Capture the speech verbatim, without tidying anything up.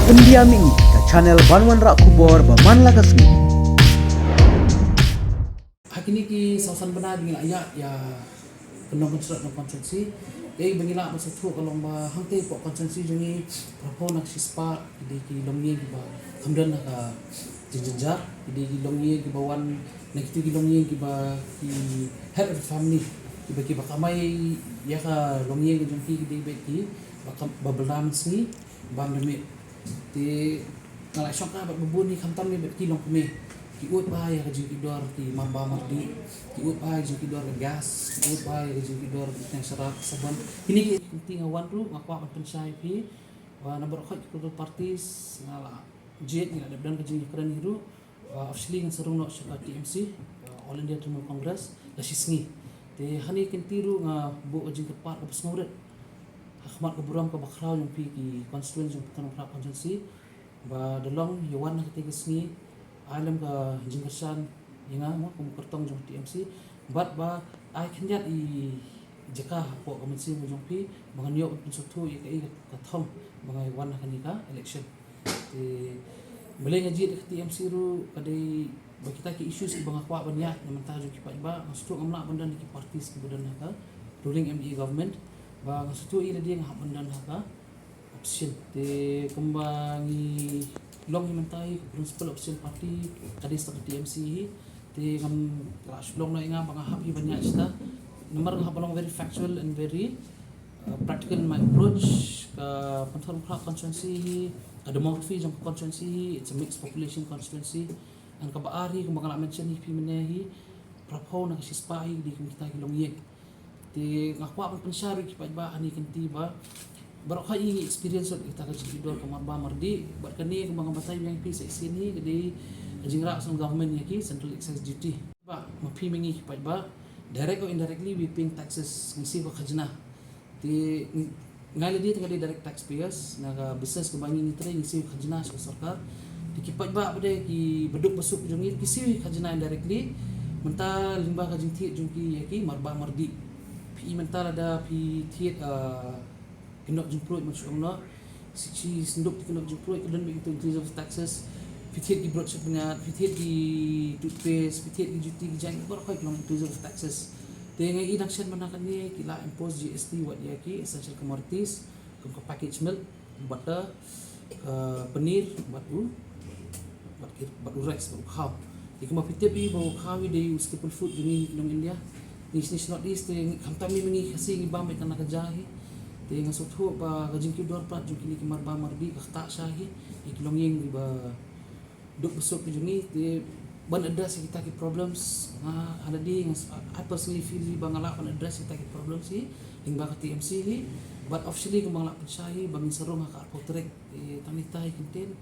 India Mini, ka channel ban wanrah khubor ba man la ka sngi. Ha kine ki saw san bnai ba ngi la ïaid ïa ka nongkynshlur nongconstituency, dei ba ngi lah ban sngewthuh ka long ba hangtei hapoh constituency jong ngi, phraphew na ka shispah ki dei ki longïing kiba kham don ha ka jingjynjar, ki dei ki longïing kiba wan na kitu ki longïing kiba ki head of the family, kiba kiba kamai ïa ka longïing jong ki, ki dei beit kiba kam, ba bylla mynsngi bam da miet. Te nga la shongkha bad ba bun hi, khamtam ne bad ki longkmie, ki ud bha ïa ka jingkitdor ki marba mardih, ki ud bha ïa ka jingkitdor ka gas, ki ud bha ïa ka jingkitdor ka teng sharab sabon. Kine ki kynti nga wan ruh nga kwah ban pynshai ïa phi ba na baroh ki political parties nga la jied, ngi la dep don ka jingïakren hi ruh. Uh, officially ngan sa rung noh sha ka T M C, uh, All India Trinamool Congress, la shi sngi. Te ha kane ka kynti ruh nga buh ka jingkyrpad kaba sngewrit ha khmat ka burom kaba khraw jong phi ki constituents jong Patharmkhraw constituency, ba da long ïa wan ha katei ka sngi, ai lem ka jingkyrshan ïa nga mo kum u kyrtong jong T M C, bad ba ai khyndiat i jaka hapoh ka mynsiem ka jong phi ba ngan ïoh ban pynsngewthuh ïa kaei ka thong ba nga wan ha kane ka election. Te balei nga jied ïa ka T M C ruh, ka dei ba kita ki issues kiba nga kwah ban ïaid na bynta jong ki paidbah. Nga sngewthuh ngam lah ban don ha ki parties kiba don ha ka ruling M D A government, ba nga sngewthuh ïa lade nga hap ban don ha ka opposition. Te kumba ngi long hi mynta hi, ka principal opposition party ka dei sa ka T M C hi. Te ngam lah shu long noh ïa nga ba nga hap hi ban ïaid shata. Namar nga hap ban long very factual and very uh, practical in my approach. Ka Patharmkhraw constituency hi, ka demography jong ka constituency hi, it's a mixed population constituency. And kaba ar hi, kumba nga la mention hi phi mynne hi, phraphew na ka shispah hi dei kum kita ki longïing. Te nga kwah ban pynshai ruh ki paidbah ha kane ka kynti ba baroh hi ngi experience ïa kita ka jingkitdor ka marba mardih, bad kane kumba nga batai biang ïa phi sa shisien hi, ka dei ka jingrah sha government ïa ki central excise duty. Ba ma phi ma ngi ki paidbah, direct or indirectly we paying taxes, ngi siew ka khajna. Te ngi, nga lade te nga dei direct taxpayers na ka business kaba ngi ngi trei, ngi siew khajna sha ka sorkar. Te ki paidbah ba dei kiba duk ba suk jong ngi ki siew khajna indirectly. Mynta lyngba ka jingthied jong ki ïa ki marba mardih. Phi i mynta lada phi thied, ah, ki nok jingpluid, man shu ong noh, shi, shi sanduk ki nok jingpluid ki don beit ki inclusive taxes. Phi thied ki brot shapngat, phi thied ki toothpaste, phi thied ki juti ki jaiñ, baroh ki long inclusive taxes. Te nga i dang shen mynta kane ki la impose G S T wat ïa ki essential commodities, kum ka packaged milk, butter, ka paneer, bad u, bad ki, bad u rice, bad u khaw. Te kumba phi tip hi ba u khaw hi dei u staple food jong ngi ki nong India. Ngi shane sha North East te khamtam ngi ma ngi Khasi ngi bam beit tang na ka ja hi. Te nga sngewthuh ba ka jingkitdor pat jong kine ki marba mardih ka ktah sha hi ïa ki longïing kiba duk ba suk ki jong ngi. Te ban address ïa kita ki problems, nga ha lade nga s-, I personally feel hi ba nga lah ban address ïa kita ki problems hi lyngba ka T M C hi. But officially kumba nga lah pynshai hi ba ngin sa rung ha ka arphew tarik. Te tang ita hi kyntien.